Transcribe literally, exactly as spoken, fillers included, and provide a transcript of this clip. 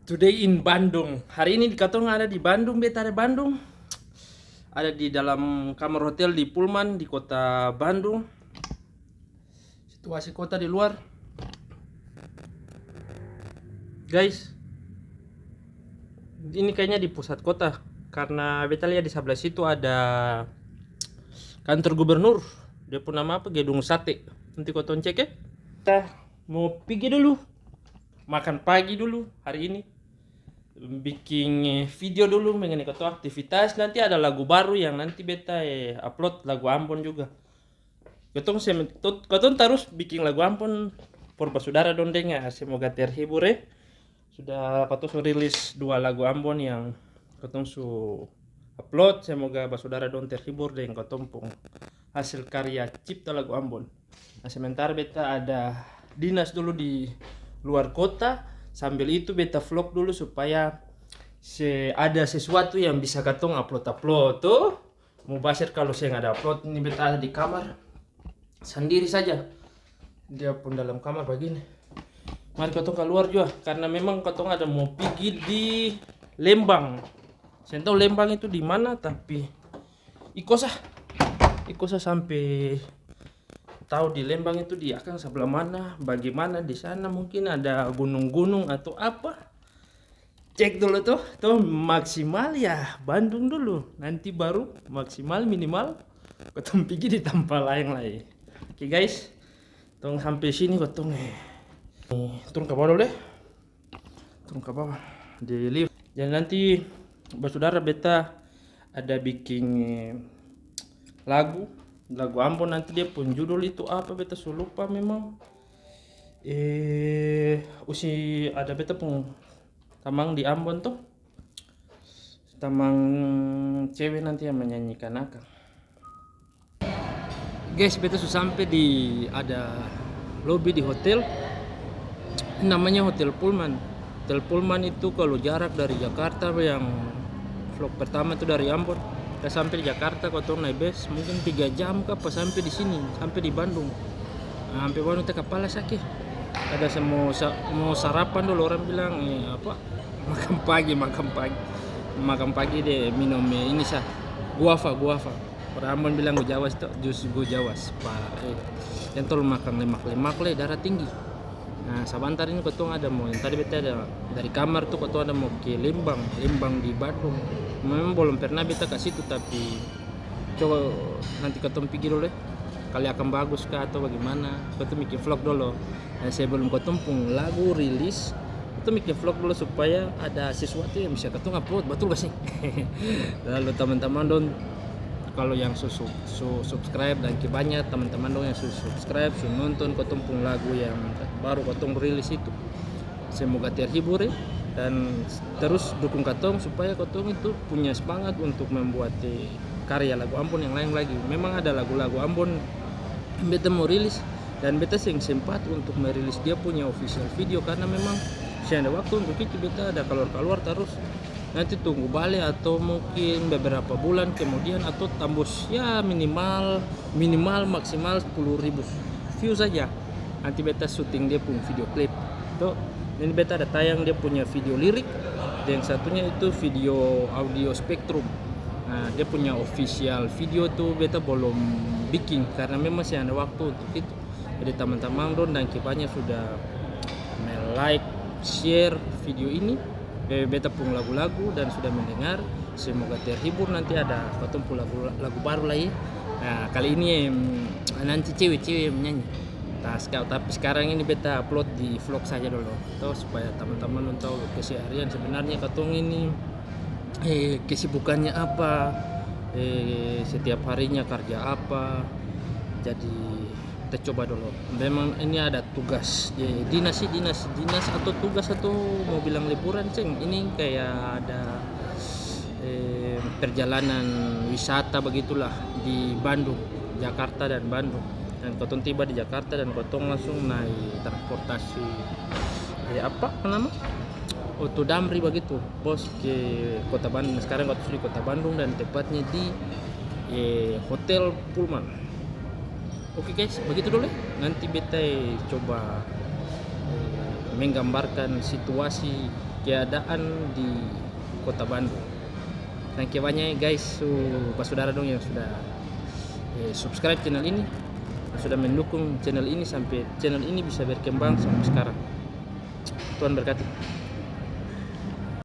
Today in Bandung. Hari ini katong ada di Bandung, beta ada Bandung. Ada di dalam kamar hotel di Pullman di kota Bandung. Situasi kota di luar. Guys, ini kayaknya di pusat kota. Karena beta lihat di sebelah situ ada kantor gubernur. Dia pung nama apa? Gedung Sate. Nanti kotong cek, e. Kita mau pigi dulu. Makan pagi dulu hari ini. Biking, eh, video dulu mengenai katong aktivitas. Nanti ada lagu baru yang nanti beta, eh, upload, lagu Ambon juga. Katong sem-, tot-, katong tarus biking lagu Ambon for basudara dong dengar. Semoga terhibur, eh. Sudah katong su rilis dua lagu Ambon yang katong su upload. Semoga basudara dong terhibur deng katong pung hasil karya cipta lagu Ambon. Nah, sementara beta ada dinas dulu di luar kota, sambil itu beta vlog dulu supaya se-, ada sesuatu yang bisa katong upload-upload to. Mubasir kalo seng ada upload, ini beta ada di kamar sandiri saja. Dia pung dalam kamar bagini. Mari katong kaluar jua, karna memang katong ada mo pigi di Lembang. Seng tau Lembang itu di mana, tapi iko sa, iko sa sampe tau di Lembang itu di akang sabla mana, bagimana di sana, mungkin ada gunung-gunung atau apa. Cek dolo to, to maksimal ya Bandung dulu, nanti baru maksimal minimal katong pigi di tampa laeng lai. Oke guys, tong sampe sini katong, eh, turun ka bawa dolo e, turun ka bawa di lift. Jadi nanti basudara beta ada biking, eh, lagu, lagu Ambon, nanti dia pung judul itu apa beta su lupa memang. Eh, usi ada beta pung tamang di Ambon to, tamang cewe nanti yang menyanyikan akang. Guys, beta su sampe di ada lobi di hotel, namanya Hotel Pullman. Hotel Pullman itu kalo jarak dari Jakarta, yang vlog pertama itu dari Ambon, beta sampe di Jakarta, katong nae bus mungkin tiga jam ka pa sampe di sini, sampe di Bandung. Nah, sampe Bandung beta kapala saki. Ada sa-, mo sa-, mo sarapan dolo, orang bilang, eh, apa, makan pagi, makan pagi. Makan pagi de minum, eh, ini sa, guava, guava. Orang Ambon bilang gujawas to, jus gujawas. Pa, eh, jang talalu makang lemak-lemak le, darah tinggi. Nah, sabantar ini katong ada mo, yang tadi beta ada dari kamar tu, katong ada mo ke Lembang, Lembang di Bandung. Memang balom pernah beta ka situ, tapi coba nanti katong pigi dolo e, kali akang bagus ka atau bagimana, katong biking vlog dolo. Nah, sebelum katong pung lagu rilis, katong biking vlog dolo supaya ada sesuatu yang bisa katong upload, batul ka seng? Lalu tamang-tamang dong, kalo yang su, su, su subscribe, danki banya tamang-tamang dong yang su subscribe, su nonton katong pung lagu yang baru katong rilis itu. Semoga terhibur e, dan terus dukung katong supaya katong itu punya smangat untuk membuat, eh, karya lagu Ambon yang laeng lagi. Memang ada lagu-lagu Ambon yang beta mo rilis, dan beta seng sempat untuk merilis dia punya official video karna memang seng ada waktu untuk itu. Beta ada kaluar-kaluar tarus. Nanti tunggu bale atau mungkin beberapa bulan kemudian atau tambus, ya, minimal, minimal maksimal sepuluh ribu view saja. Nanti beta syuting dia pung video klip. To, ini beta ada tayang dia punya video lirik, deng satunya itu video audio spektrum. Nah, dia punya official video tu beta balom biking karna memang seng ada waktu untuk itu. Jadi tamang-tamang dong, danki banya sudah me-like, share video ini, eh, beta pung lagu-lagu dan sudah mendengar. Semoga terhibur, nanti ada katong pung lagu, lagu baru lai. Nah, kali ini, em, nanti cewe-cewe yang menyanyi. Tas kau, tapi sekarang ini beta upload di vlog saja dolo, to, supaya tamang-tamang dong tau keseharian sebenarnya katong ini, eh, kesibukannya apa, eh, setiap harinya karja apa. Jadi, kita coba dolo. Memang ini ada tugas, eh, dinas sih, dinas, dinas atau tugas atau mau bilang liburan, seng. Ini kayak ada, eh, perjalanan wisata begitulah di Bandung, Jakarta dan Bandung. Dan katong tiba di Jakarta dan katong langsung naik transportasi, eh, apa nama? Oto Damri begitu, bos, ke kota Bandung. Sekarang katong su di kota Bandung dan tepatnya di, eh, Hotel Pullman. Oke guys, begitu dolo ya. Nanti beta, eh, coba, eh, menggambarkan situasi keadaan di Kota Bandung. Thank you banya, guys, su-, basudara dong yang sudah, eh, subscribe channel ini, yang sudah mendukung channel ini sampe channel ini bisa berkembang sampe skarang. Tuhan berkati.